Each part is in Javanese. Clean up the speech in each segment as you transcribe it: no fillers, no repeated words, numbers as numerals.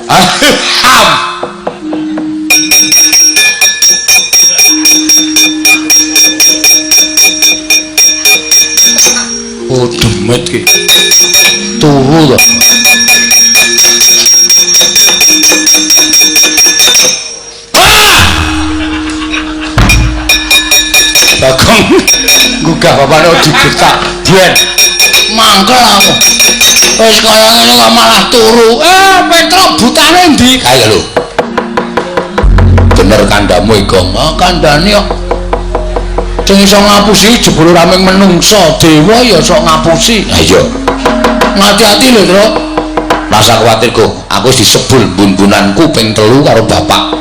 Ham. Oh, demet ki. Turu to. Ah! Bagong gugah bapakne digetak ben. Mangkel aku. Wis kaya ngene kok malah turu. Petruk butane endi? Kae lho. Bener kandhamu Igong. Ah, kandhane kok. Sing iso ngapusi jebul ora mung menungsa, dewa ya iso ngapusi. Ha iya. Ngati-ati lho, Truk. Rasa kuwatir, Gong. Aku wis disebul bun-bunanku ping 3 karo bapak.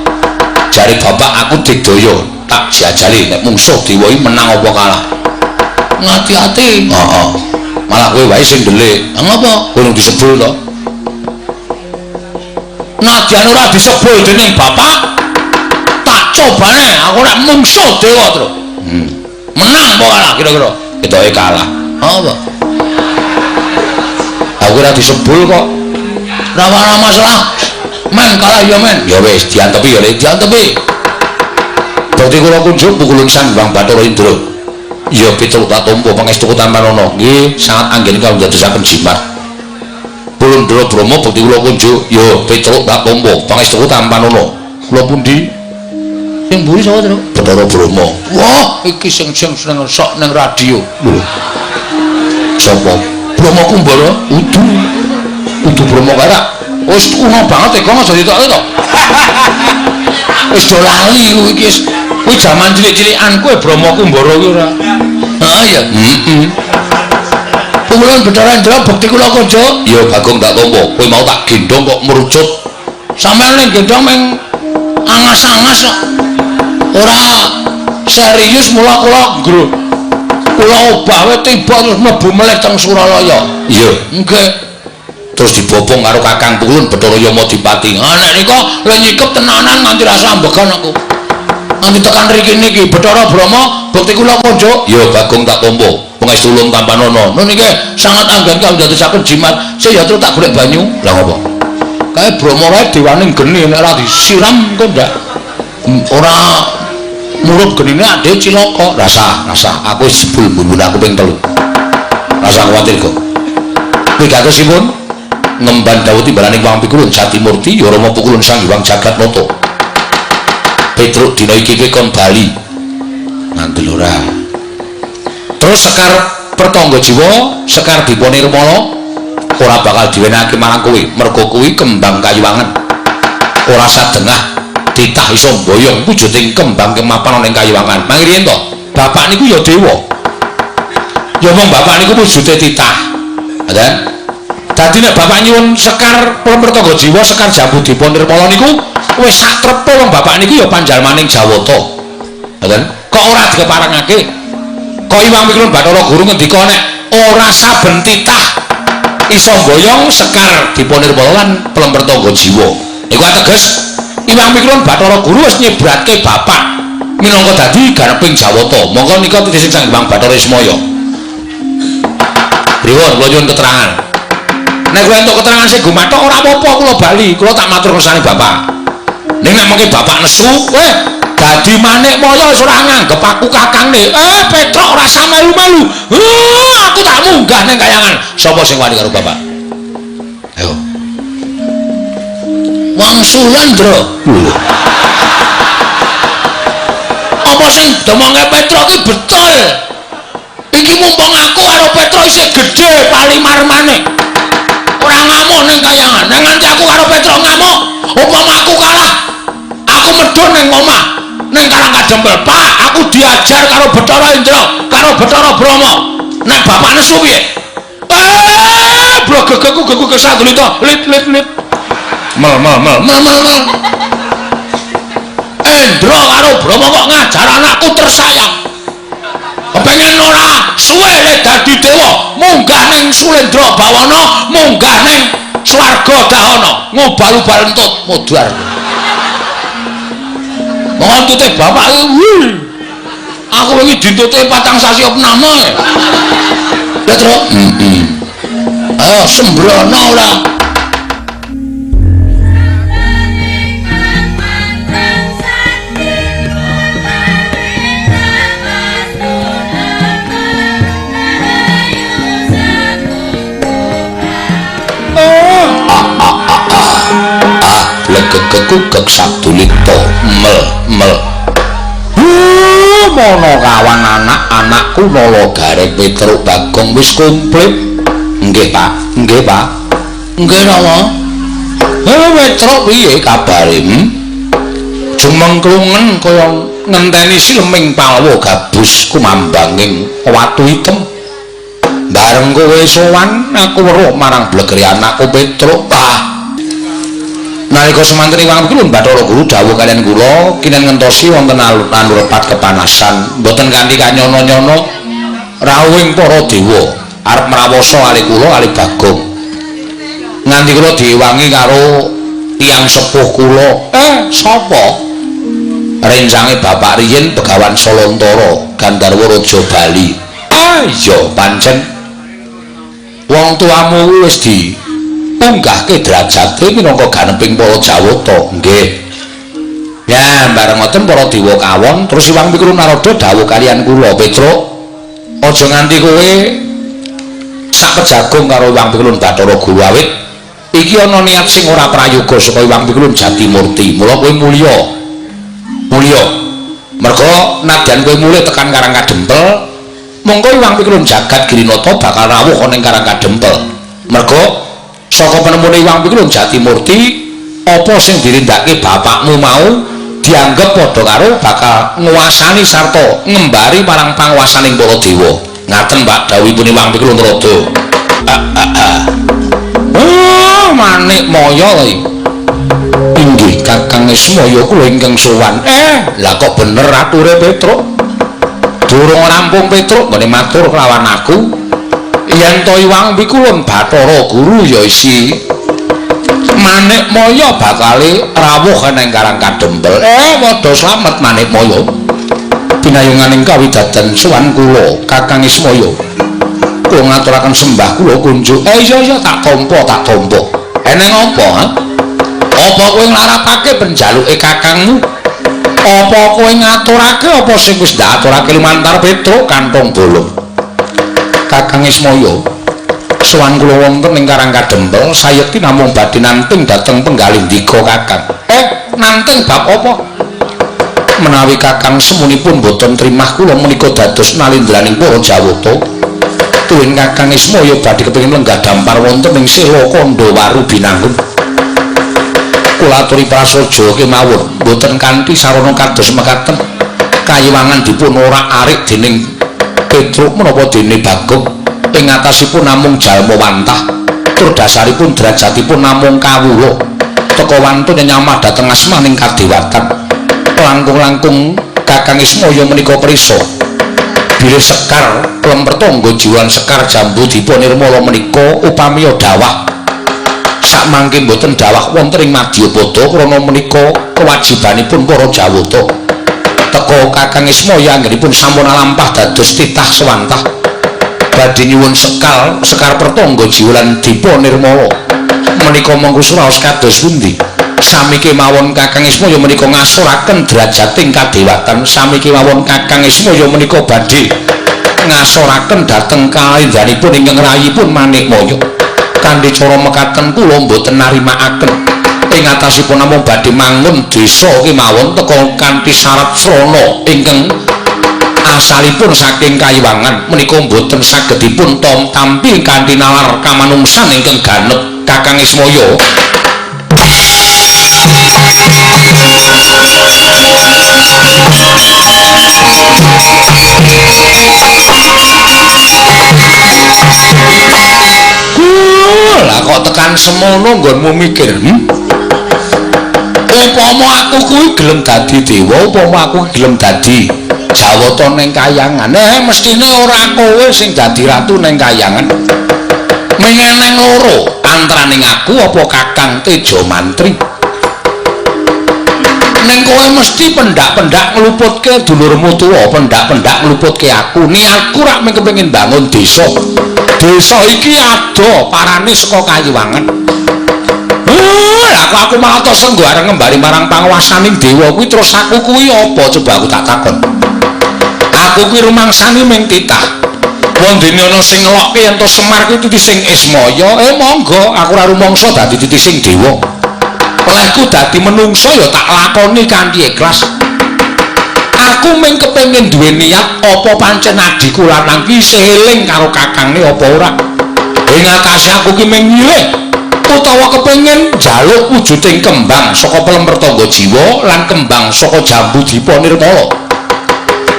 Jare bapak aku digdaya, tak jajali nek mungsuh dewa iki menang apa kalah. Ngati-ati. Heeh. Malah kowe wae sing ndelik. Ha ngopo? Kowe disebul to. Nadyan ora disebul dening bapak, tak cobane aku nek mungsuh dewa, Truk. Menang apa kalah kira-kira? Ketoke kalah. Apa? Aku ora disebul kok. Ora ana masalah. Men kalah ya men. Ya wis diantepi ya, Lek, diantepi. Berarti kula kunjuk pukulun Sang Hyang Bathara Indra. Ya Petruk tak tampa pangestu tampanana. Nggih, sangat anggen kawula dadosaken jimat. Pulun Ndra Brahma bekti kula kunjuk. Ya Petruk tak tampa pangestu tampanana. Kula pundi? Sing mburi sapa, Truk? Bathara Brahma. Wah, iki sing seneng sok ning radio. Lho. Sapa? Brahma Kumbara? Udu. Udu Brahma kae ra. Wis kuno banget e, Gong, aja ditokke to. Wis do lali kuwi iki wis. Kuwi jaman cilik-cilikan kuwi Brahma Kumbara kuwi ora. Heeh ya. Heeh. Pukulun Bathara Indra bekti kula kunjuk. Ya Bagong tak tampa. Kowe mau tak gendhong kok merucut. Sampeyan ning gendhong meng angas-angas kok. Ora serius mula kula ngro. Kula obah wae tiba terus mlebu melih teng Suralaya. Iya, nggih. Terus dibopong karo Kakang Pukulun Bathara Yamadipati. Ah nek nika le nyikep tenanan nganti rasa ambegan aku. Nganti tekan mriki niki Bathara Brahma bekti kula kunjuk. Ya Bagong tak tampa. Pangestu ulun tampanana. Nun niki sangat anggen kawula dadosaken jimat. Sik ya terus tak golek banyu. Lah ngopo? Kae Brahma wae dewane geni nek ora disiram kok ndak ora murup genine ade cilaka. Rasa, rasa aku wis jebul mbun aku ping 3. Rasa kuwatir kok. Pigatosipun ngemban dawuh timbalaning Wang Pikulun Jatimurti ya Rama Pukulun Sang Hyang Jagatnata. Petruk dina iki kowe kon bali. Ngandel ora. Terus Sekar Pertangga Jiwa, Sekar Dipa Nirmala ora bakal diwenehake marang kowe, mergo kuwi kembang kayuwangan. Ora sadengah titah iso mboyong wujuding kembang kemapan ana ing kayuwangan. Mangriyen to, bapak niku ya dewa. Ya mong bapak niku wujude titah. Ngoten. Dadi nek bapak nyuwun Sekar Pertangga Jiwa, Sekar Jambu Dipa Nirmala niku wis sak trepe wong bapak niku ya panjalmaning Jawata. Ngoten. Kok ora dikeparengake? Kok Iwang Pikulun Bathara Guru ngendika nek ora saben titah iso mboyong Sekar Dipa Nirmala lan Pertangga Jiwa. Iku ateges Iwang Pikulun Bathara Guru wis nyebratke bapak minangka dadi garping Jawata. Monggo nika titih Sang Hyang Bathara Ismaya. Pripun kula nyuwun keterangan. Nek kula entuk keterangan sing gumathok ora apa-apa kula bali, kula tak matur kersane bapak. Ning nek mengke bapak nesu, dadi manik maya wis ora nganggep aku kakangne. Petruk ora usah melu-melu. Aku tak munggah ning kayangan. Sapa sing wani karo bapak? Ayo. Wangsulan, Ndra. Apa sing domongke Petruk iki betul? Iki mumpung aku karo Petruk isih gedhe palimarmane. Ora ngamuk ning kayangan. Nek nganti aku karo Petruk ngamuk, upama aku kalah, aku medhun ning omah, ning Karang Kadempel. Pak, aku diajar karo Bathara Indra, karo Bathara Brahma. Nek bapak nesu piye? Blogegeku geku kesandulita. Lit lit lit. Mel mel mel mel mel mel. Indra karo Brahma kok ngajar anakku tersayang. Kepengen ora suwe le dadi dewa, munggah ning Sulendra Bawana, munggah ning swarga Dahana, ngobal-ubal entut modar. Monggo entute bapak kuwi. Aku wingi dintute 4 sasi opname. Ya, Truk. Heeh. Ayo sembrono ora. gugek sabdulita mel mel. Mono kawan anak-anakku Nala Gareng Petruk Bagong wis komplit. Nggih Pak, nggih Pak. Nggih napa? Petruk piye kabare? Jumengklungen kaya ngenteni sileming palwa gabus kumambanging watu item. Bareng kowe sowan aku weruh marang blegere anakku Petruk. Pak. Nalika semanten Iwang Pikulun Bathara Guru dawuh kaliyan kula kinen ngentosi wonten anurepat kepanasan mboten kanthi kanyono-nyono rawuhing para dewa arep mrawasa ali kula ali Bagong nganti kula diwangi karo tiyang sepuh kula. Sapa? Rencange bapak riyin Begawan Solontara Gandharwa Raja Bali. Iya pancen wong tuamu wis di unggahke derajate minangka ganeping para Jawata. Nggih. Ya, bareng ngoten para dewa kawon terus Iwang Pikulun Narada dawuh kaliyan kula, Petruk, aja nganti kowe sak pejagung karo Iwang Pikulun Bathara Guru awit iki ana niat sing ora prayoga saka Iwang Pikulun Jatimurti. Mula kowe mulya. Mulya. Merga nadyan kowe mulih tekan Karang Kadempel, mongko Iwang Pikulun Jagat Girinata bakal rawuh ana ing Karang Kadempel. Merga saka penemune Iwang Pikulun Jatimurti apa sing dirindake bapakmu mau dianggep padha karo bakal nguasani sarta ngembari marang panguwasaning para dewa. Ngaten Pak dawuhipun Iwang Pikulun Rada. Oh, manik moyo iki. Inggih Kakang Ismaya kula ingkang sowan. Lah kok bener ature Petruk? Durung rampung Petruk nggone matur kelawan aku. Yen to Iwang Pikulun Bathara Guru ya isi Manik Maya bakale rawuh nang Karang Kadempel. Padha slamet Manik Maya. Pinayunganing kawidadan sowan kula Kakang Ismaya. Kula ngaturaken sembah kula kunjuk. Iya iya tak tampa, tak tampa. Eneng apa, ha? Apa kowe nglarapake penjaluke kakangmu? Apa kowe ngaturake apa sing wis ndaturake lumantar Petruk kantong bolong? Kakang Ismaya, sowan kula wonten ing Karang Kadempel sayekti namung badhe nanting dhateng penggalih ndika Kakang. Nanting bab apa? Menawi Kakang semunipun boten trimah kula menika dados nalindraning para Jawata. Tuwin Kakang Ismaya badhe kepengin lenggah dampar wonten ing Sela Kandha Binangun. Kula aturi prasaja kemawon boten kanthi sarana kados mekaten kayiwangan dipun orak-arik dening Petruk menapa dene Bagong ing atasipun namung jalma wantah tur dasaripun derajatipun namung kawula teka wantun nyamah dhateng asmaning kadewatan. Langkung-langkung Kakang Ismaya menika prisa bilih sekar lempertangga jiwan sekar jambu dipa nirmala menika upamiya dawah sakmangke mboten dawah wonten ing madyapada krana menika kewajibanipun para Jawata. Teka Kakang Ismaya anggenipun sampun alampah dados titah sewantah badhe nyuwun sekal sekar pertangga jiwa lan dipa nirmala menika mongko suraos kados pundi? Sami kemawon Kakang Ismaya menika ngasoraken derajating kadewatan. Sami kemawon Kakang Ismaya menika badhe ngasoraken dhateng kalindhanipun ingkang rayipun Manikmaya. Kanthi cara mekaten kula mboten narimakaken ing atasipun namung badhe mangun desa kemawon teka kanthi syarat srana ingkang asalipun saking kayiwangan menika mboten saged dipun tampi kanthi nalar kamanungsan ingkang ganep Kakang Ismaya. Lah kok tekan semono nggonmu mikir, Upama aku kuwi gelem dadi dewa, upama aku gelem dadi Jawata ning kayangan, mestine ora kowe sing dadi ratu ning kayangan. Mengeneng loro antaraning aku apa Kakang Tejamantri. Ning kowe mesti pendak-pendak ngluputke dulurmu tuwa, pendak-pendak ngluputke aku. Niatku rak mung kepengin bangun desa. Desa iki ado parane saka kayiwangan. Lah kok aku malah tos senggo arep ngembari marang panguwasaning dewa kuwi terus aku kuwi apa coba aku tak takon. Aku kuwi rumangsani ming titah. Wondene ana sing ngelokke yen to Semar kuwi titising Ismaya, monggo aku ora rumangsa dadi titising dewa. Lehku dadi menungsa ya tak lakoni kanthi ikhlas. Aku mung kepengin duwe niat apa pancen adhiku lanang ki isih eling karo kakangne apa ora. Ing atase aku ki mung nyilih utawa kepengin njaluk wujuding kembang saka pelem pertangga jiwa lan kembang saka jambu dipa nirmala.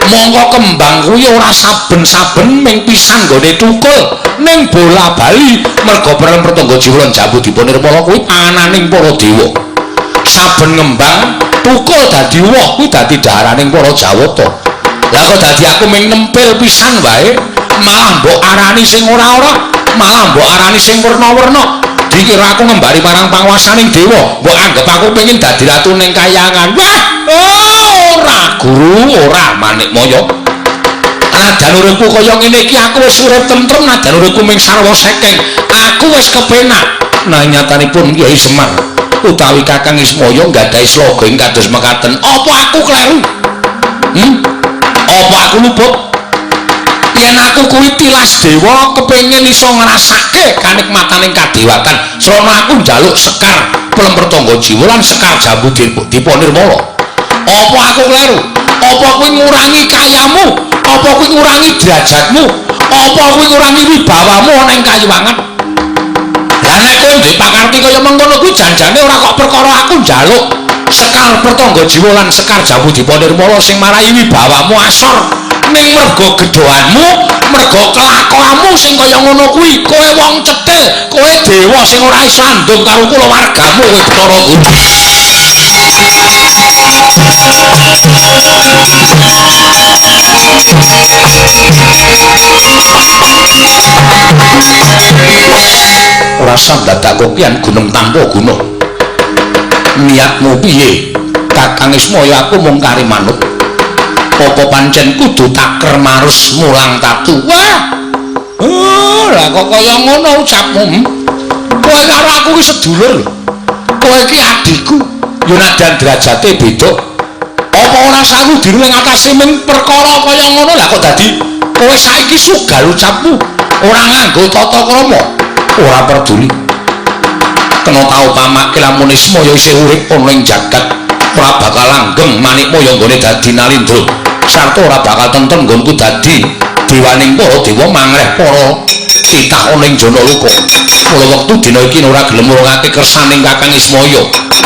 Mongko kembang kuwi ora saben-saben mung pisan nggone tukul ning bola bali merga pelem pertangga jiwa lan jambu dipa nirmala kuwi pangananing para dewa. Saben ngembang tukul dadi woh kuwi dadi daharaning para Jawata. Lah kok dadi aku mung nempel pisan wae malah mbok arani sing ora-ora, malah mbok arani sing werna-werna. Dikira aku ngembari marang panguwasaning dewa, mbok anggep aku pengin dadi ratu ning kayangan. Wah, ora guru, ora Manikmaya. Nadan uripku kaya ngene iki aku wis urip tentrem, nadan uripku mung sarwa sekeng. Aku wis kepenak. Nah nyatanipun Kyai Semar utawi Kakang Ismaya nggadahi sloga ing kados mekaten. Apa aku kleru? Apa aku luput? Yen aku kuwi tilas dewa kepengin iso ngrasake kanikmataning kadewatan, srana aku njaluk sekar pelem pertangga jiwa lan sekar jambu dipa nirmala. Apa aku kleru? Apa kuwi ngurangi kayamu? Apa kuwi ngurangi derajatmu? Apa kuwi ngurangi wibawamu ana ing kayuwangan? Lah nek kowe duwe pakarti kaya mengkono kuwi janjane ora kok perkara aku njaluk sekar pertangga jiwa lan sekar jambu dipa nirmala sing marai wibawamu asor. Ning mergo gedhoanmu, mergo kelakuanmu sing kaya ngono kuwi, kowe wong cetil, kowe dewa sing ora iso andum karo kulawargamu kowe Bathara Guru. Ora sambadak kopian gunung tanpa guna. Niatmu piye? Kakang Ismaya aku mung kari manut. Apa pancen kudu taker marus mulang tatu? Wah. Oh, lah kok kaya ngono ucapmu? Kowe karo aku ki sedulur lho. Kowe iki adhiku. Ya nadan derajate beda. Apa ora sawu diru ing atase ming perkara kaya ngono? Lah kok dadi kowe saiki sugal ucapmu, ora nganggo tata krama, ora peduli. Kena tau pamake lamun Ismaya isih urip ana ing jagat, ora bakal langgeng Manikmaya nggone dadi Nalindra. Sarta ora bakal tentrem nggonku dadi dewaning para dewa mangreh para titah ana ing Janaloka. Mula wektu dina iki ora gelem nurungake kersaning Kakang Ismaya.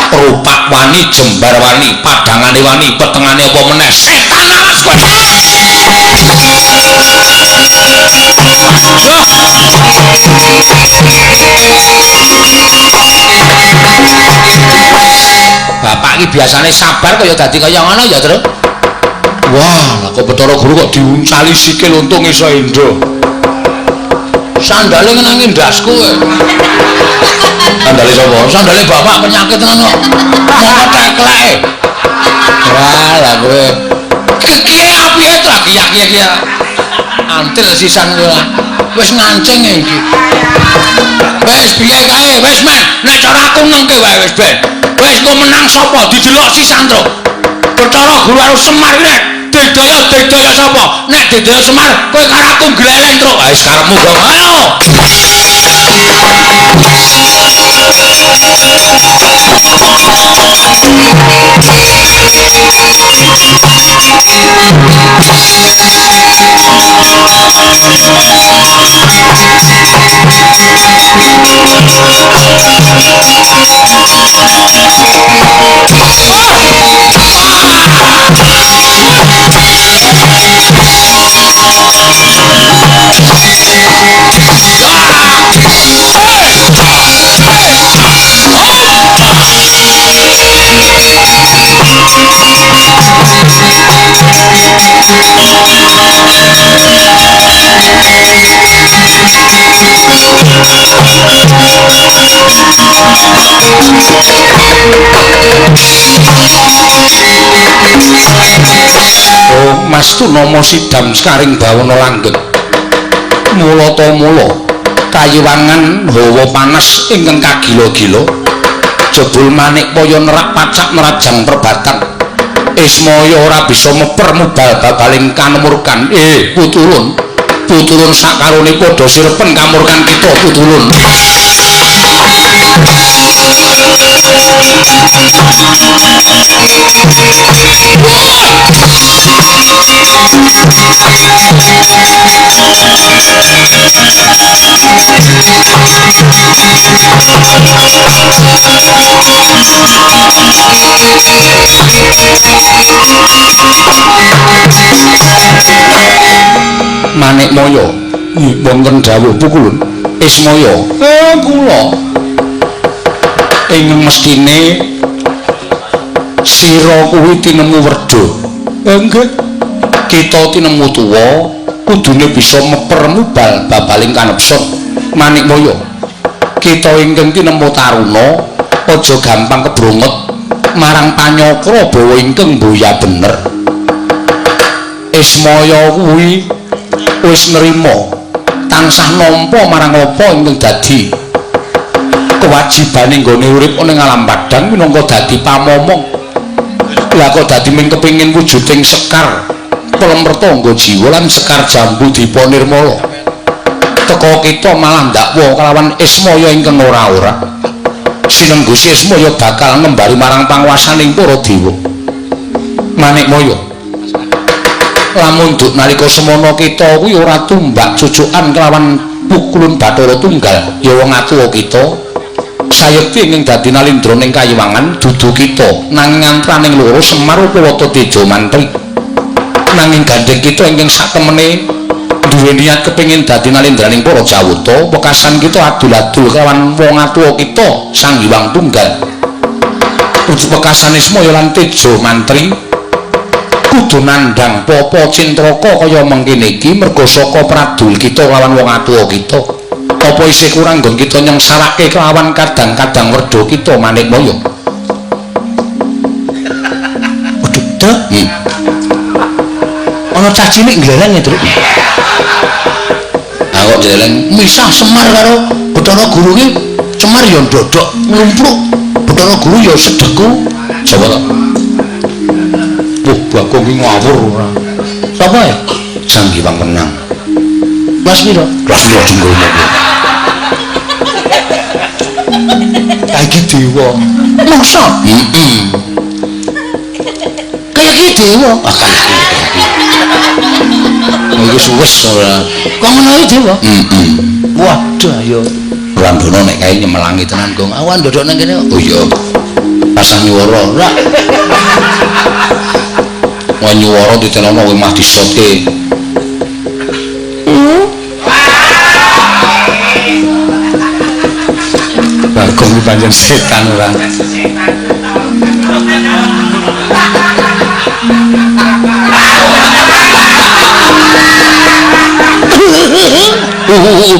Rupak wani, jembar wani, padhangane wani, petengane apa meneh setan alas kowe. Bapak iki biasane sabar kaya dadi kaya ngono ya, Tru. Wah, lah kok Bathara Guru kok diuncali sikil untung iso endo. Sandale ngenangi ndasku kowe. Sandale sapa? Sandale bapak penyakit tenan kok. Mongko tekleke. Wah, lah kowe. Kiye apike to kiyak-kiyak. Antil sisan kowe. Wis ngancing iki. Wis piye kae? Wis men, nek cara aku nengke wae wis ben. Wis kok menang sapa didelok sisan, Tru. Bathara Guru karo Semar nek didaya sapa? Nek didaya Semar, kowe karo aku gleleng, Tru. Ah wis karepmu, Gong. Ayo. Oh, Mas Tunama sidam sekaring bawana langgeng. Mulata mula kayiwangan hawa panas ingkang kagila-gila. Jebul Manikmaya nerak pacak nerajang perbatan. Ismaya ora bisa meper mubal babaling kanemurkan. Putulun. Putulun sakarone padha sirepen kamurkan kita putulun. Manikmaya wonten dawuh pukulun Ismaya. Kula ing mestine sira kuwi tinemu werda. Nggih. Kita tinemu tuwa kudune bisa meper mubal babaling kanepsot. Manikmaya kita ingkang tinemu taruna aja gampang kebronget marang panyakra bawa ingkang mboya bener. Ismaya kuwi wis nrima tansah nampa marang apa ingkang dadi kewajibane nggone urip ana ing alam padhang minangka dadi pamomong. Lah kok dadi ming kepengin wujuding sekar pelempertangga jiwa lan sekar jambu dipa nirmala. Teka kita malah ndakwa kalawan Ismaya ingkang ora-ora. Sinenggusi Ismaya bakal ngembari marang panguwasaning para dewa. Manikmaya lamun duk nalika semana kita kuwi ora tumbak cucukan kelawan pukulun Bathara Tunggal ya wong atuwa kita sayekti ing dadi nalindra ning kayiwangan dudu kita nanging antraning loro Semar Upawata Teja Mantri. Nanging gandheng kita ingkang satemene duwe niat kepengin dadi nalindraning para Jawata wekasan kita adul-adul kelawan wong atuwa kita Sang Hyang Tunggal. Wekasan Ismaya lan Teja Mantri kudu nandhang papa cintraka kaya mengkene iki merga saka pradul kita lawan wong atuwa kita. Apa isih kurang nggon kita nyengsarake kelawan kadang-kadang werda kita Manikmaya? Waduh, Dok. Ana cah cilik ngleleng ya, Truk. Ah kok ngleleng misah Semar karo Bathara Guru ki. Semar ya ndodok nglumpruk, Bathara Guru ya sedeku. Sapa to? Bagong ki ngawur ora. Sapa ya? Sang Hyang Wenang. Kelas piro? Kelas piro jenggolmu kuwi? Iki dewa. Masa? Heeh. Kaya iki dewa. Ah kaya iki. Iki suwes ora. Kok ngono iki dewa? Heeh. Waduh ya. Randono nek kae nyemelangi tenan, Gong. Awan ndodok nang kene. Oh iya. Pasang nyuwara ora. Wah nyuwara ditenono kowe mah disotke. Bagong iki pancen setan ora.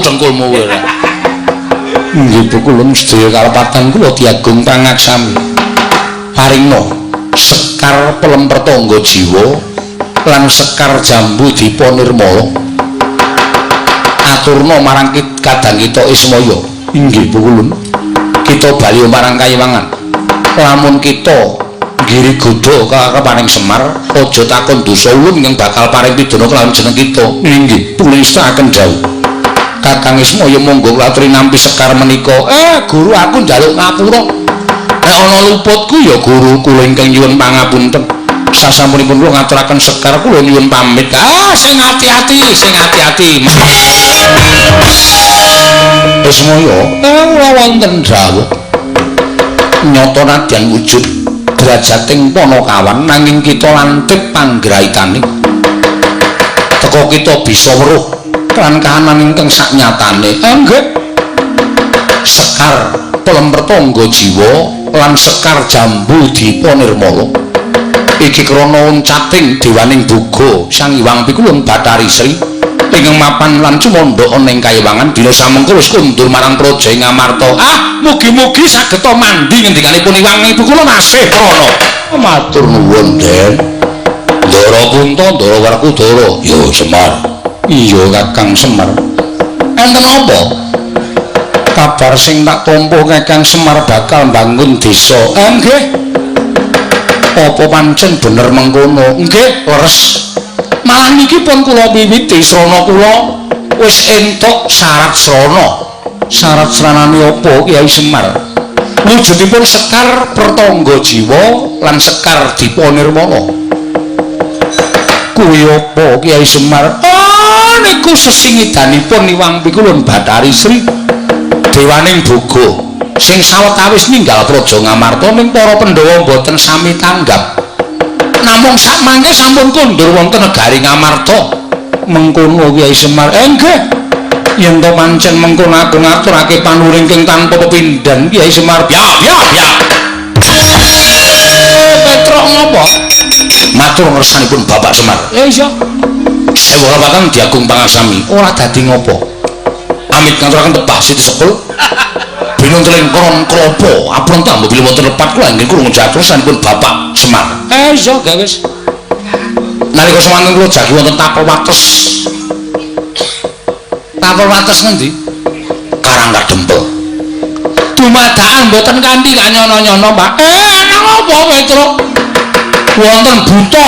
Dengkulmu kowe ora. Nggih pukulun sedaya kalepatan kula diagung pangaksami. Paringna sekar pelempertangga jiwa lan sekar jambu dipa nirmala. Aturna marang kadang kita Ismaya. Inggih pukulun. Kita bali marang kayiwangan. Lamun kita nggiri godha karepaning Semar, aja takon dosa ulun ingkang bakal paring pidana kelawan jeneng kita. Inggih, pulistakaken dawuh. Kakang Ismaya monggo klaturi nampi sekar menika. Guru aku njaluk ngapura. Nek ana luputku ya guru kula ingkang nyuwun pangapunten. Sasampunipun kula ngaturaken sekar kula nyuwun pamit. Ah, sing ati-ati, sing ati-ati. Ismaya, kula wonten dawuh. Nyata nadyan wujud derajating Panakawan nanging kita lantip panggraitane. Teka kita bisa weruh lan kahanan ingkang saknyatane. Nggih. Sekar pelempertangga jiwa lan sekar jambu dipa nirmala. Iki krana uncating dewaning buga Sang Hyang Pikulun Bathari Sri ingkang mapan lan cumandha ana ing kayiwangan dina samengko wis kundur marang praja ing Amarta. Ah, mugi-mugi sageta mandi ngendikanipun Hyang Ibu kula nasih prana. Matur nuwun, Den. Ndara Kunta, Ndara Werkudara. Ya Semar. Iya Kakang Semar. Enten apa? Kabar sing tak tampa Kakang Semar bakal mbangun desa. Nggih. Apa pancen bener mengkono? Nggih, leres. Malah niki pun kula wiwiti srana kula wis entuk syarat srana. Syarat sranane apa Kyai Semar? Wujudipun Sekar Pertangga Jiwa lan Sekar Dipa Nirmala. Kuwi apa Kyai Semar? Oh, niku sesingidanipun Iwang Pikulun Bathari Sri Dewaning Boga sing sawetawis ninggal Praja Ngamarta ning para Pandhawa mboten sami tanggap. Namung sakmangke sampun kondur wonten negari Ngamarta. Mengkono Kyai Semar. Nggih. Yen to pancen mengkono aku ngaturake panuring keng tanpa pepindhan Kyai Semar. Ya ya ya. Petruk ngopo? Matur ngersanipun Bapak Semar. Iya. Sewu rapatan diagung pangasami. Ora dadi ngopo. Amit ngaturaken tebah siti sepul. Binung teling koron klopo. Apron tambah bilih wonten lepat kula inggih krungu jatrusanipun Bapak Semar. Iya, gawe wis. Nalika semanten kula jagi wonten tapel wates. Tapel wates ngendi? Karang Kadempel. Dumadakan mboten kanthi kanyono-nyono, Pak. Nang apa Petruk? Wonten buta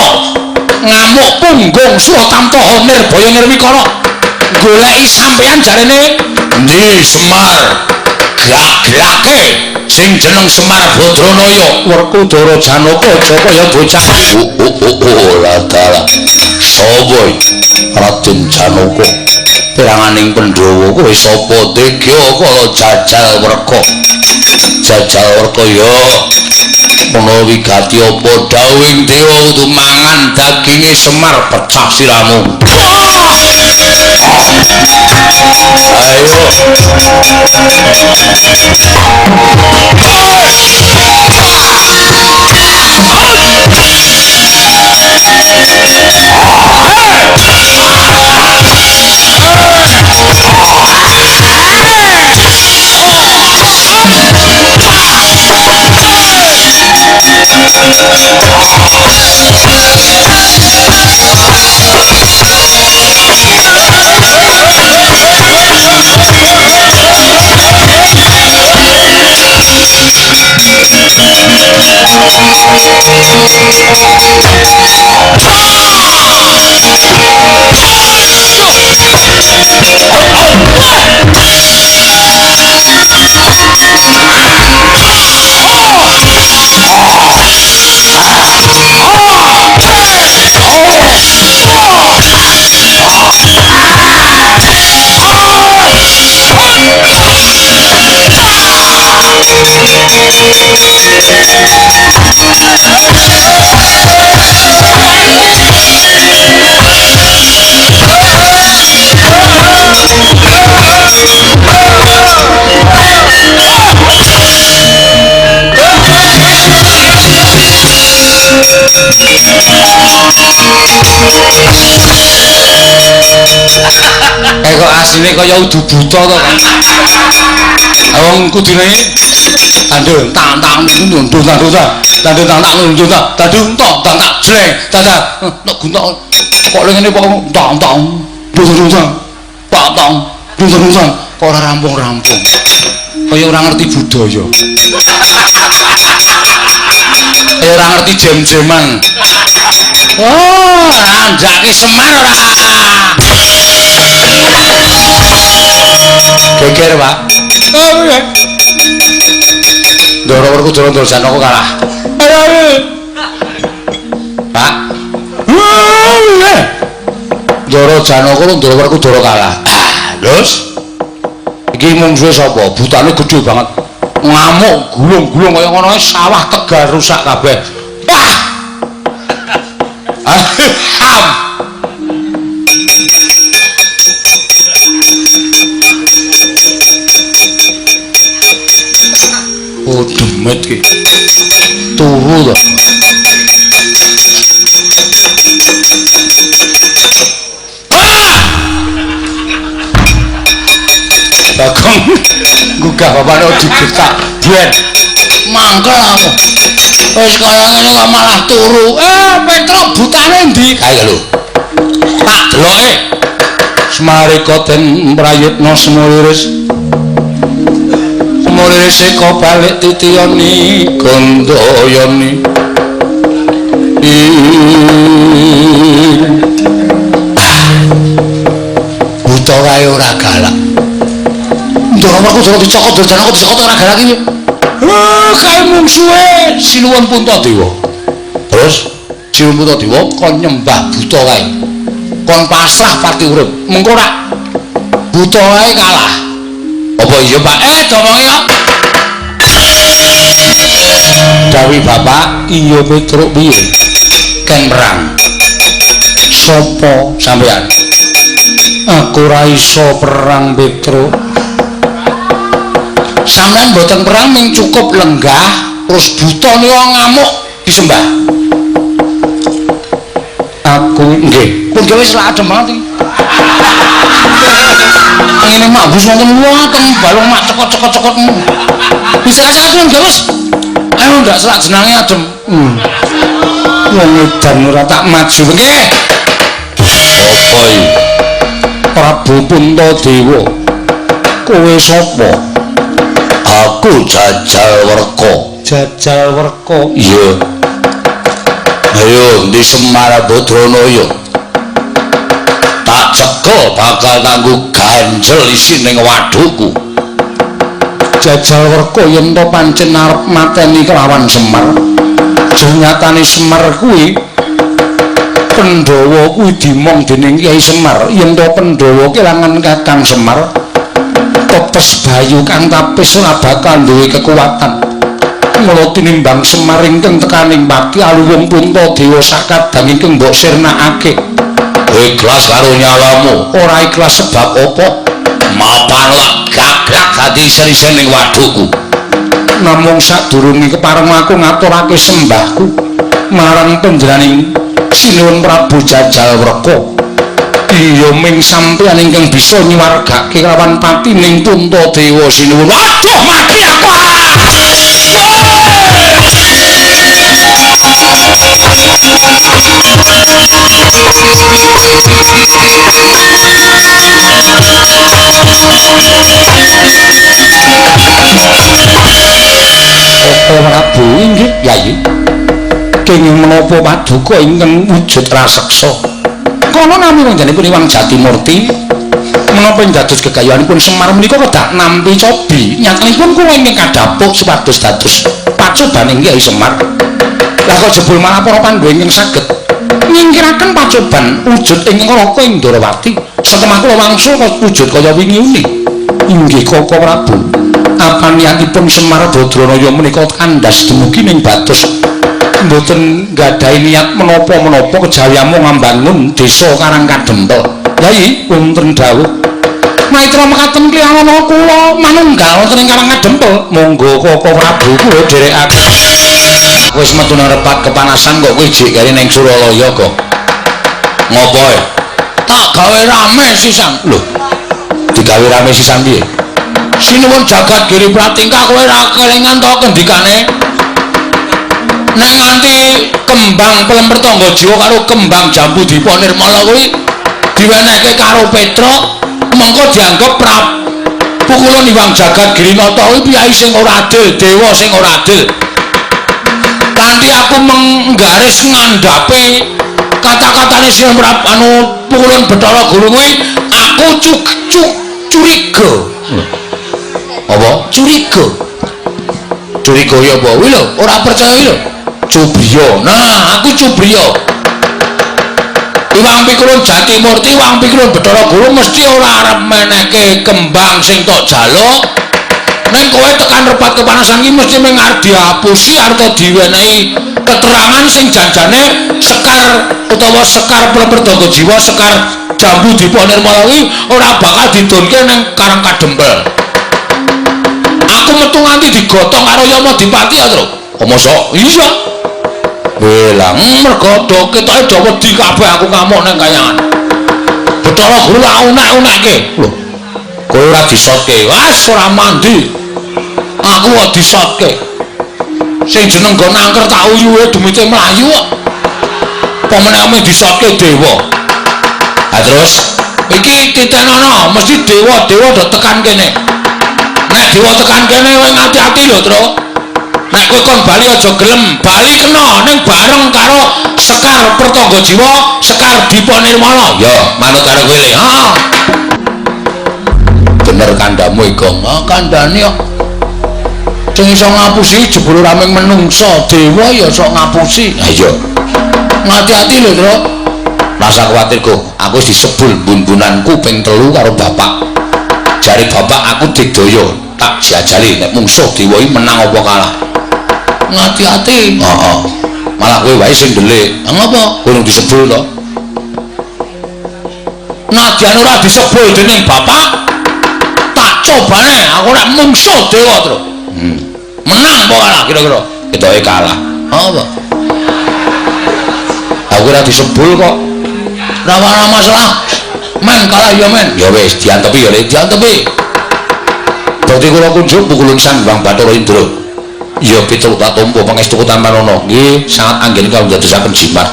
ngamuk punggung Suratamtaha Nirbaya Nirwikara. Goleki sampeyan jarene endi Semar? Gak-gake sing jeneng Semar Badranaya Werkudara Janaka aja kaya bocah. Ora sapa Raden Janaka piranganing Pandhawa kowe sapa tega kala jajal werka. Jajal werka ya menawa wigati apa dawuhing dewa kudu mangan daginge Semar pecah siramu. Ayo. Kok asline kaya udu buta to kan. Wong kudune tandung tang tang tundung tandung tandung tang tang tundung tandung tang tang tak jleng tandang nek guntok kok ngene kok tang tang tundung tang tang tundung kok ora rampung-rampung. Kaya ora ngerti budaya. Kaya ora ngerti jem-jeman. Wah, andhake Semar ora. Geger, Pak. Ndoro Werkudara Ndoro Janaka kalah. Pak. Ndoro Janaka Ndoro Werkudara kalah. Terus iki mungsuhe sapa? Butane gedhe banget. Ngamuk gulung-gulung kaya ngono sawah Tegal rusak kabeh. Wah. Oh, demit ki. Turu to. Bagong gugah bapane digetak ben. Mangkel aku. Wis kaya ngene kok malah turu. Petruk butane endi? Kae lho. Tak deloke. Semarika den prayitna semuliris. Semuliris eka balik titiyani gandayani. Buta kae ora galak. Ndoro Werkudara dicokot Ndoro Janaka dicokot ora galak iki. Kae mungsuhe Sinuwun Puntadewa. Terus Sinuwun Puntadewa kon nyembah buta kae. Kon pasrah pati urip. Mengko rak buta kae kalah. Apa iya, Pak? Domongi kok. Dawi bapak, iya Petruk piye? Ken perang. Sopo sampean? Aku ora iso perang Petruk. Sampean mboten perang ming cukup lenggah terus buta niku ngamuk disembah. Aku nggih. Pun gawe selak adem banget iki. Ngene mabus wonten wonten balung mak cekot-cekot-cekot. Bisa aja nggih wis. Ayo ndak selak jenange adem. Wong edan ora tak maju nggih. Apa iki? Prabu Puntadewa. Kowe sapa? Aku Jajal Werka. Jajal Werka? Iya. Ayo ndi Semar Badranaya. Tak cekel bakal nganggo ganjel isine ning wadhuku. Jajal Werka yen to pancen arep mateni kelawan Semar. Nyatane Semar kuwi Pandhawa kuwi dimong dening Kyai Semar. Yen to Pandhawa kelangan Kakang Semar, tepes bayu kang tapis ora bakal duwe kekuatan. Mula tinimbang Semar ingkang tekaning pati aluwung Puntadewa sakadang ingkang mbok sirnakake. Ikhlas karo nyawamu, ora ikhlas sebab apa? Mapan lak gagrag dadi isen-isen ning wadhuku. Namung sadurunge kepareng aku ngaturake sembahku marang panjenenganing Sinuwun Prabu Jajal Werka. Iya ming sampeyan ingkang bisa nyuwargake kelawan patining Puntadewa Sinuwun. Waduh mati aku. Prabu inggih Yayi. Kenging menapa paduka ingkang wujud raseksa? Kono nami panjenenganipun Iwang Jatimurti menapa dados gegayuhanipun Semar menika kedah nampi cobi. Nyatanipun kula ingkang kadhapuk supados dados pacobaning Kyai Semar. Lah kok jebul malah para Pandhawa ingkang saged nyingkiraken pacoban wujud ing Raka ing Ndorowati. Setemah kula wangsul wujud kaya wingi uni. Inggih Koko Prabu. Apa niatipun Semar Badranaya menika kandhas dumugi ning batos mboten nggadahi niat menapa-menapa kejawi amung ngambangun desa Karang Kadempel. Yai wonten dawuh. Maitra mekaten kliyana kula manunggal wonten ing Karang Kadempel. Monggo Koko Prabu kula dherekaken. Wis metu nang repat kepanasan kok kowe jek kari ning Suralaya kok. Ngopo e? Tak gawe rame sisan. Lho. Digawe rame sisan piye? Sinuwun jagat Giri Pratingkah kowe ora kelingan to kendikane? Nek nganti kembang pelemper tangga jiwa karo kembang jambu dipa nirmala kuwi diwenehke karo Petruk, mengko dianggep pukulun Iwang Jagat Girinata kuwi piyai sing ora adil, dewa sing ora adil. Kanthi aku menggaris ngandhape kata-katane sing anu pukulun Bathara Guru kuwi aku curiga. Apa? Curiga. Curiga ya apa? Kuwi lho, ora percaya kuwi lho. Cubriya. Nah, aku cubriya. Iwang Pikulun Jatimurti, Iwang Pikulun Bathara Guru mesti ora arep menehke kembang sing tok jaluk. Ning kowe tekan repat kepanasan iki mesti mung arep dihapusi arep diwenehi keterangan sing janjane sekar utawa sekar Perdaga Jiwa, sekar Jambu Dipa Nirmala kuwi ora bakal didonke ning Karang Kadempel. Aku metu nganti digotong karo Yama Dipati ya, Tru. Kok mosok? Iya. Welang mergo do ketoke do wedi kabeh aku ngamuk nang kayangan. Bathara Guru tak unek-unekke. Lho. Kowe ora disotke. Wes ora mandi. Aku kok disotke. Sing jeneng nggon angker tak uyuhe demite mlayu kok. Apa meneh ame disotke dewa. Ha terus iki titenono mesti dewa-dewa do tekan kene. Nek dewa tekan kene kowe ngati-ati lho, Tru. Nek kowe kon bali aja gelem, bali kena ning bareng karo Sekar Pertangga Jiwa, Sekar Dipa Nirmala. Ya, manut karo kowe le. Heeh. Bener kandhamu iki, Gong. Oh, kandhane kok. Sing iso ngapusi jebul ora mung menungsa, dewa ya iso ngapusi. Ha iya. Ngati-ati lho, Tru. Rasa kuwatir kok, aku wis disebul bun-bunanku ping 3 karo bapak. Jare bapak aku digdaya, tak jajali nek mungsuh dewa iki menang apa kalah. Ngati-ati. Heeh. Malah kowe wae sing ndelik. Ha ngopo? Kowe disebul to. Nadyan ora disebul dening bapak, tak cobane aku nek mungsuh dewa, Tru. Menang apa kalah kira-kira? Ketoke kalah. Apa? Aku ora disebul kok. Ora ana masalah. Men kalah ya men. Ya wis diantepi ya, Le, diantepi. Dadi kula kunjuk pukulun Sang Hyang Bathara Indra. Ya Petruk tak tampa pangestu tampanana. Nggih, sangat anggen kawula ndadosaken jimat.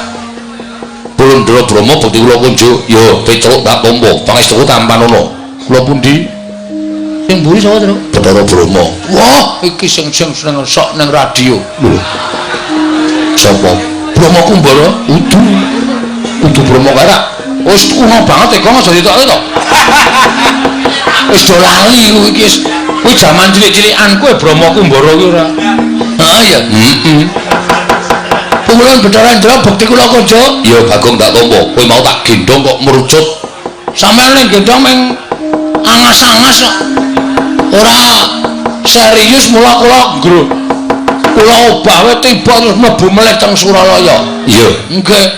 Pulundra Brahma bekti kula kunjuk, ya Petruk tak tampa pangestu tampanana. Kula pundi? Sing mburi sapa, Truk? Bathara Brahma. Wah, iki sing seneng sok ning radio. Lho. Sapa? Brahma Kumbara? Udu. Udu Brahma kae ra. Wis kuno banget e, Gong, aja ditokke to. Wis do lali kuwi iki wis. Kuwi jaman cilik-cilikan kuwi Brahma Kumbara kuwi ora. Heeh ya. Heeh. Pukulun Bathara Indra bekti kula kunjuk. Ya Bagong tak tampa. Kowe mau tak gendhong kok merucut. Sampeyan ning gendhong meng angas-angas kok. Ora serius mula kula ngro. Kula obah wae tiba terus mlebu melih teng Suralaya. Iya, nggih.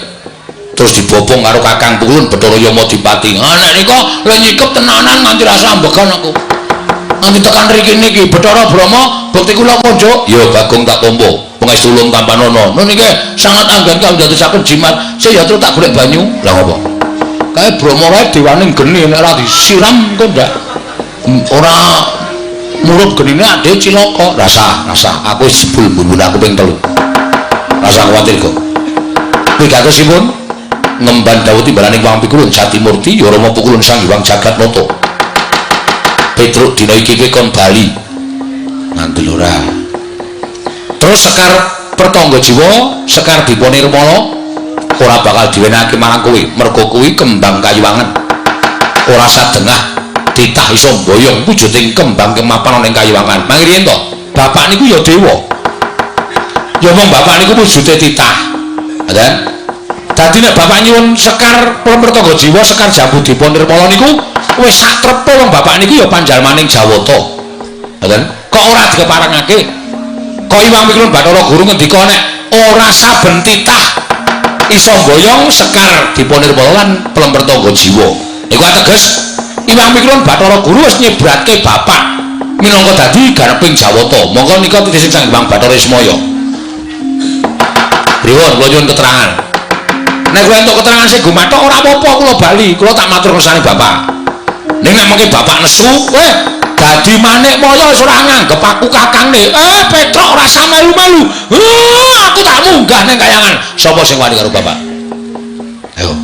Terus dibopong karo Kakang Pukulun Bathara Yamadipati. Ah nek nika le nyikep tenanan nganti rasa ambegan aku. Nganti tekan mriki niki Bathara Brahma bekti kula kunjuk. Ya Bagong tak tampa. Pangestu ulun tampanana. Nun niki sangat anggen kawula ndadosaken jimat. Sik ya terus tak golek banyu. Lah ngopo? Kae Brahma wae dewane geni nek ora disiram kok ndak ora murup genine ade cilaka. Rasa, rasa aku wis jebul bun-bun aku ping 3. Rasa kuwatir kok. Wigatosipun ngemban dawuh timbalaning Wang Pikulun Jatimurti ya Rama Pukulun Sang Hyang Jagatnata. Petruk dina iki kowe kon bali. Ngandel ora. Terus Sekar Pertangga Jiwa, Sekar Dipa Nirmala ora bakal diwenehake marang kowe, mergo kuwi kembang kayuwangan. Ora sadengah titah iso mboyong wujuding kembang kemapan ana ing kayuwangan. Mangriyen to, bapak niku ya dewa. Ya mong bapak niku wujude titah. Ngoten. Dadi nek bapak nyuwun Sekar Pertangga Jiwa, Sekar Jambu Dipa Nirmala niku wis sakrepe wong bapak niku ya panjalmaning Jawata. Ngoten. Kok ora dikeparengake? Kok Iwang Pikulun Bathara Guru ngendika nek ora saben titah iso mboyong Sekar Dipa Nirmala lan Pertangga Jiwa. Iku ateges Iwang Pikulun Bathara Guru wis nyebratke bapak minangka dadi garping Jawata. Monggo nika titih Sang Hyang Bathara Ismaya. Pripun kula nyuwun keterangan. Nek kula entuk keterangan sing gumathok ora apa-apa kula bali, kula tak matur kersane bapak. Ning nek mengke bapak nesu, dadi manik maya wis ora nganggep aku kakangne. Petruk ora usah melu-melu. Aku tak munggah ning kayangan. Sapa sing wani karo bapak? Ayo.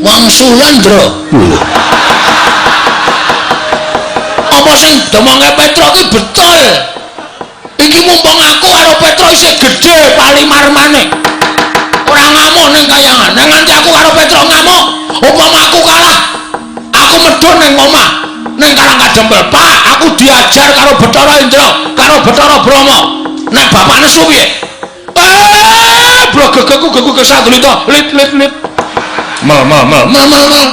Wangsulan, Ndra. Apa sing domongke Petruk iki betul? Iki mumpung aku karo Petruk isih gedhe palimarmane. Ora ngamuk ning kayangan. Nek nganti aku karo Petruk ngamuk, upama aku kalah, aku medhun ning omah, ning Karang Kadempel. Pak, aku diajar karo Bathara Indra, karo Bathara Brahma. Nek bapak nesu piye? Blogegku geku kesandulita. Lit lit lit. Mel mel mel mel mel mel.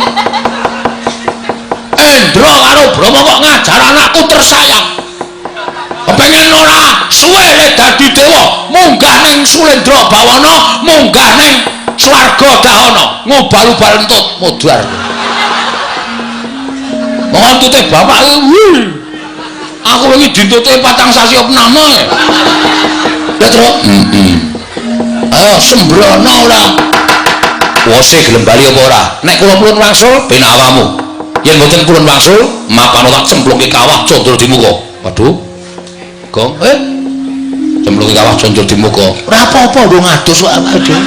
Indra karo Brahma kok ngajar anakku tersayang. Kepengen ora suwe le dadi dewa, munggah ning Sulendra Bawana, munggah ning Swarga Dahana, ngobal-ubal entut modar. Monggo entute bapak kuwi. Aku wingi dintute 4 sasi opname. Ya, Truk. Heeh. Ayo sembrono ora. Wose gelem bali apa ora? Nek kula purun wangsul ben awamu. Yen mboten purun wangsul, mapano tak cemplungke kawah condro di muka. Waduh. Gong, cemplungke kawah condro di muka. Ora apa-apa ndung adus kok awake dhewe.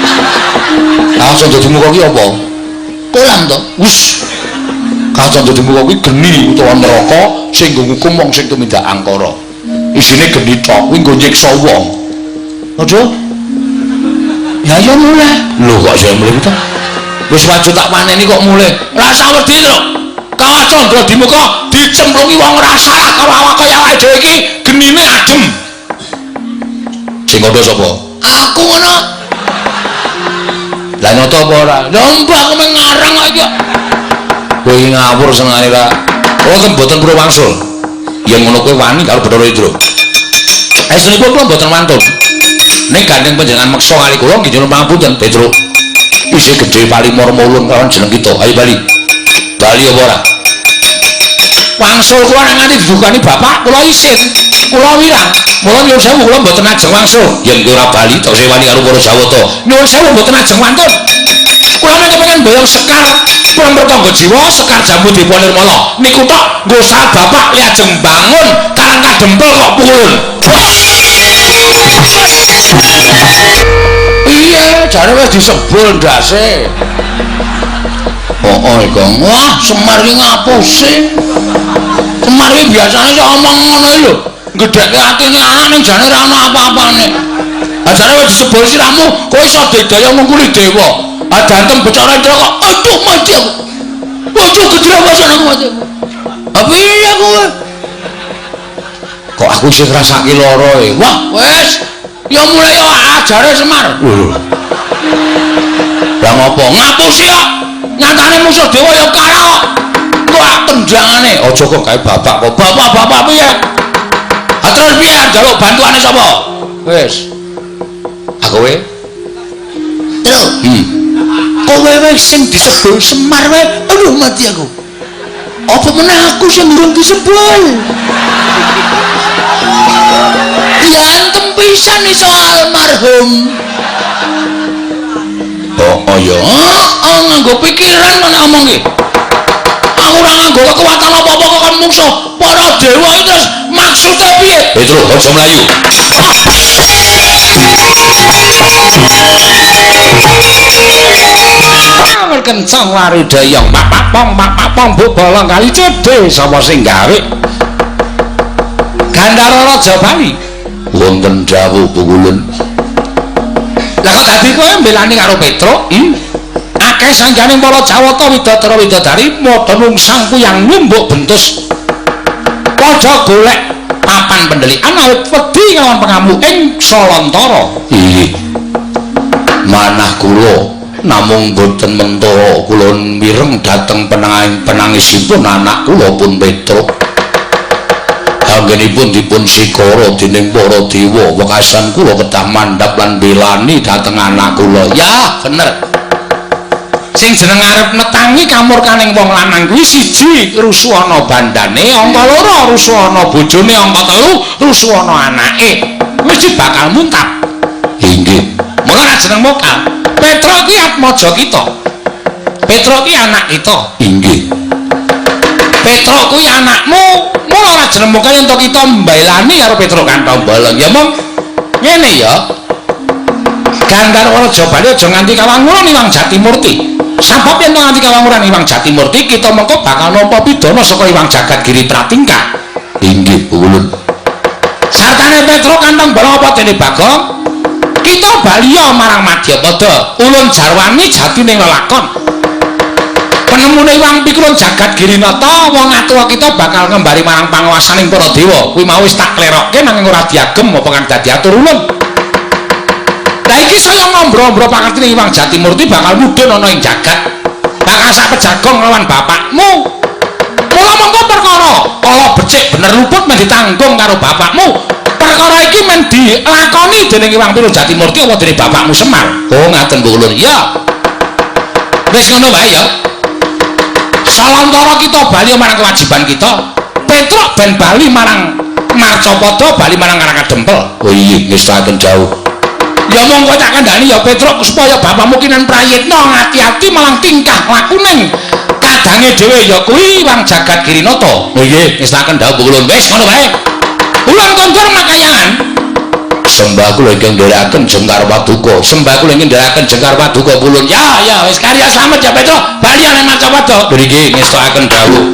Kawah condro di muka ki apa? Kolam to. Wis. Kawah condro di muka kuwi geni utawa neraka sing nggo ngukum wong sing tumindak angkara. Isine geni tok kuwi nggo nyiksa wong. Waduh. Ya ya mulih. Lho kok saya mulih to? Wis wajib tak paneni kok mulih. Rasa wedi to. Kawah Candra Dimuka dicemplungi wong ora salah karo awak kaya awake dhewe iki genine adem. Sing kandha sapa? Aku ngono. Lah nyoto apa ora? Lha mbah aku mung ngarang kok iki. Kowe iki ngawur senengane ra. Oh, mboten perlu wangsul. Yen ngono kowe wani karo Bathara Indra. Estunipun kula mboten wantun. Ning gandeng panjenengan meksa kali kula nggih nyuwun pangapunten, Petruk. Isih gedhe palimur mulun karo jeneng kita. Ayo bali. Bali apa ora? Wangsul kula nek nganti didukani bapak kula isin. Kula wirang. Mula nyuwun sewu kula mboten ajeng wangsul. Yen kowe ora bali tak sewani karo para Jawata. Nyuwun sewu mboten ajeng wantun. Kula nek kepengin boyong sekar Prem Pertangga Jiwa, sekar Jambu Dipa Nirmala. Niku tok nggo saat bapak li ajeng bangun Karang Kadempel kok pukulun. Iya, jare wis disebul ndase. Oh, iku. Wah, Semar iki ngapusi. Semar iki biasane iso omong ngono iki lho. Gedhekke atine anak ning jane ora ana apa-apane. Ah jare wis disebul siramu, kowe iso didaya ngungkuli dewa. Ah dantem Bathara Indra kok aduh mati aku. Aduh gedhe rasane aku mati aku. Ah piye kowe? Kok aku isih ngrasake lara e. Wah, wis. Ya mulai ajare Semar. Lho. Lah ngopo? Ngapusi kok. Nyatane musuh dewa ya kalah kok. Kok tendangane aja kok gawe bapak kok. Bapak-bapak piye? Ha terus piye njaluk bantuane sapa? Wis. Aku kowe. Terus. Kowe wae sing disebul Semar wae, aduh mati aku. Apa meneh aku sing urung disebul? Diantem pisan iso almarhum. Oh, oh ya. Heeh, nganggo pikiran kok omong iki. Aku ora nganggo kekuatan apa-apa kok kon mungsuh para dewa iki terus maksude piye? Petruk, aja mlayu. Kencang waridayang pak pong bu bolong kali cedhe sapa sing gawe Gandhara Raja Bali wonten dawuh pukulun. Lah kok dadi kowe mbelani karo Petruk? Akeh sanjane para Jawata widadara widadari padha nungsang kuyang numbuk bentus padha golek papan pendelikan awit wedi nglawan pengamuk ing Salantara. Inggih. Manah kula namung boten mentara kula mireng dhateng penangisipun anak kula pun Petruk. Anggenipun dipun sikara dening para dewa, wekasan kula kedah mandhap lan belani dhateng anak kula. Ya, bener. Sing jeneng arep netangi kamurkaning wong lanang kuwi siji rusuhana bandane, angka loro rusuhana bojone, angka telu rusuhana anake. Mesti bakal muntap. Inggih. Mula ra jeneng mokal. Petruk ki atmaja kita. Petruk ki anak kita. Inggih. Petruk kuwi anakmu. Mula ora jeneng mokal yen to kita mbelani karo Petruk kanthong bolong. Ya mong ngene ya. Gandharwa Raja Bali aja nganti kawanguran Iwang Jatimurti. Sabab yen to nganti kawanguran Iwang Jatimurti kita mengko bakal nampa pidana saka Iwang Jagat Giri Pratingkah. Inggih, ulun. Sartane Petruk kanthong bolong apa dene Bagong? Kita baliya marang Madyapada. Ulun jarwani jatining lelakon. Penemune Iwang Pikulun Jagat Girinata, wong atuwa kita bakal ngembari marang panguwasaning para dewa. Kuwi mau wis tak klerokke nanging ora diagem apa kang dadi atur ulun. Lah iki saya ngombro-ombro pangertine Iwang Jatimurti bakal mudhun ana ing jagat. Bakal sak pejagong lawan bapakmu. Mula mongko perkara ala becik bener luput men ditanggung karo bapakmu. Perkara iki men dilakoni dening Iwang Pikulun Jatimurti apa dening bapakmu Semar. Oh ngaten Bu Ulun. Ya. Wis ngono wae ya. Salantara kita bali marang kewajiban kita. Petruk ben bali marang Marcapada, bali marang Karang Kadempel. Oh iya, ngestaken jauh. Ya monggo tak kandhani ya Petruk supaya bapakmu kinan prayitna ngati-ati malang tingkah lakuning kadange dhewe ya kuwi Iwang Jagat Girinata. Oh iya, ngestaken dawuh kula. Wis ngono wae. Ulun kondur makayangan. Sembah kula ingkang nderekaken jengkar paduka. Sembah kula ingkang nderekaken jengkar paduka pulun. Ya, ya wis karya slamet ya Petruk. Bali nang Marcapada. Nggih, ngestokaken dawuh.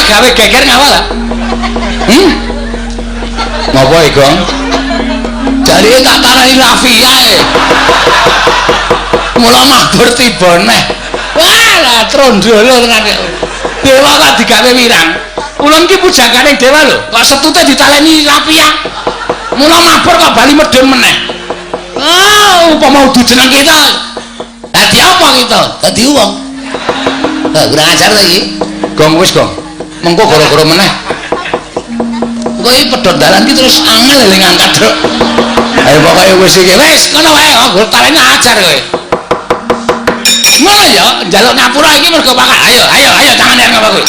gawe geger ngawal ah. Ngopo iki, Gong? Jarike tak tarani rafia e. Mula mabur tiba neh. Wah, lah trondolo tenan. Dewa kok digawe wirang. Ulun ki pujangane dewa lho, kok setute ditaleni rafia. Mula mabur kok bali medhun meneh. Ah, upama udu jeneng kita. Dadi apa kita? Dadi wong. Lah kurang ajar ta iki. Gong wis, Gong. Mengko gara-gara meneh. Kok iki pedhot dalan ki terus angel eling ngangkat, Truk. Ayo pokoke wis iki. Wis ngono wae, kok taleni ajar kowe. Ngono ya, njaluk ngapura iki mergo pakak. Ayo, ayo, ayo tangane ngapa kowe.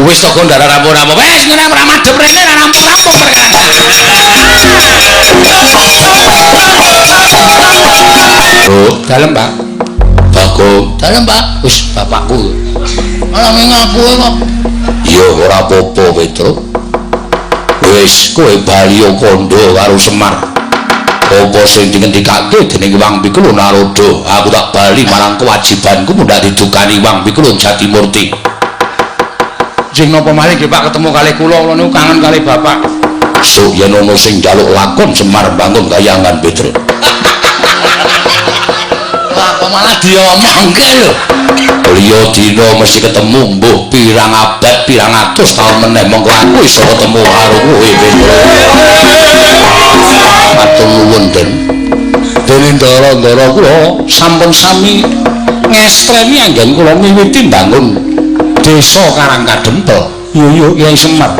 Wis to kok ndara rampung-rampung. Wis ngene ora madhep rene ora rampung-rampung perkara. Oh, dalem, Pak. Bagong, dalem, Pak. Wis bapakku. Malah ngaku kok. Ya ora apa-apa, Petro. Wis kowe bali kandha karo Semar. Apa sing dingendikake dening Wang Pikulun Narada, aku tak bali marang kewajibanku mundhak didukani Wang Pikulun Jatimurti. Sing napa malih nggih Pak ketemu kalih kula, kula niku kangen kalih bapak. Sok yen ana sing njaluk lakon Semar bangun kayangan Petro. Wah, kok malah diomongke lho. Liya dina mesti ketemu mbuh pirang abad pirang atus taun meneh mongko aku iso ketemu karo kowe Petro. Matur nuwun Den. Dene ndara-ndara kula sampun sami ngestreni anggen kula miwiti mbangun desa Karang Kadempel. Yo yo Kyai Semar.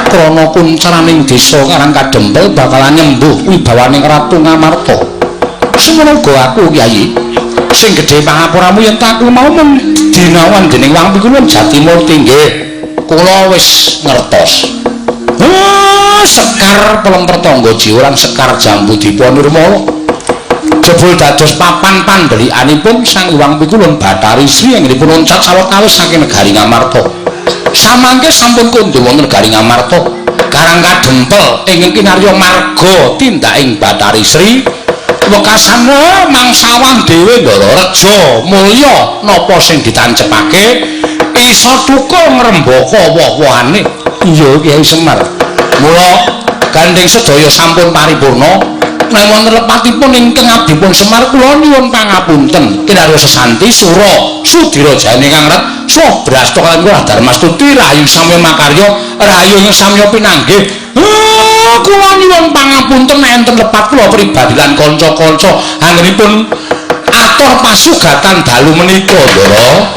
Krana kuncaraning desa Karang Kadempel bakalan nyembuh wibawaning Ratu Ngamarta. Semono uga aku Kyai sing gedhe pangapuramu yen aku mau mung dinawan dening Wang Pikulun Jatimurti nggih. Kula wis ngertos. Sekar pelem pertangga jiwa lan sekar jambu dipa nirmala. Jebul dados papan pandhelikanipun Sang Hyang Pikulun Bathari Sri ingkang loncat sawetawis saking negari Ngamarta. Samangke sampun kondur wonten negari Ngamarta, Karang Kadempel ingkang kinarya marga tindaking Bathari Sri wekasana mangsawan dhewe Ndara Reja mulya napa sing ditancepake isa thukul ngrembaka woh-wohane. Iya Kyai Semar. Mula gandeng sedaya sampun paripurna. Nek wonten lepatipun ingkang abdipun Semar kula nyuwun pangapunten. Kinarya sesanti sura sudira jane kang ret swabrasta kaliyan kula Darmastuti rahayu samya makarya rahayu ing samya pinanggih. Kula nyuwun pangapunten nek enten lepat kula pribadi lan kanca-kanca anggenipun atur pasugatan dalu menika, Ndara.